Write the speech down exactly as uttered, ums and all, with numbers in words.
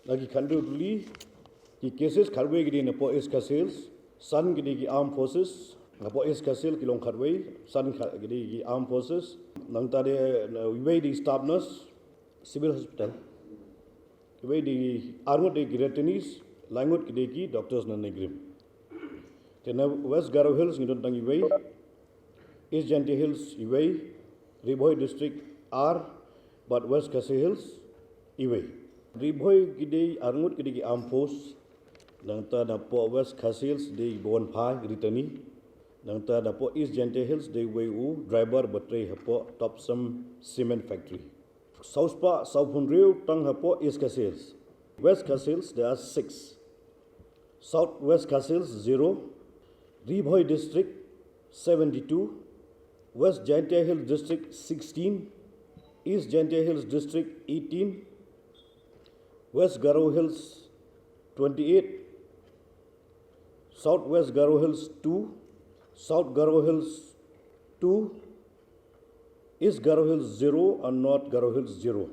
Na ki khatduh tylli ki cases, khatwei ki dei napoh East Khasi Hills, san ki dei ki armed forces, napoh East Khasi Hills ki long khatwei, san ki dei ki armed forces. Nangta de, iwei dei staff nurse, civil hospital. Iwei dei, arngut dei ki retentions, laingut ki dei ki doctors na NEIGRIHMS. Te na West Garo Hills ngi don tang iwei, East Jaintia Hills iwei, Ri Bhoi District ar, bad West Khasi Hills iwei. Ri Bhoi ki dei arngut ki dei ki armed force, nangta napoh West Khasi Hills dei ba wan phai retention, nangta napoh East Jaintia Hills dei uwei u driver ba trei hapoh Topsom Cement Factory. Sawspah sawphew hynriew tang hapoh East Khasi Hills. West Khasi Hills there are six. South West Khasi Hills zero. Ri Bhoi District seventy-two. West Jaintia Hills District sixteen. East Jaintia Hills District eighteen. West Garo Hills twenty-eight. South West Garo Hills two. South Garo Hills two. East Garo Hills zero and North Garo Hills zero.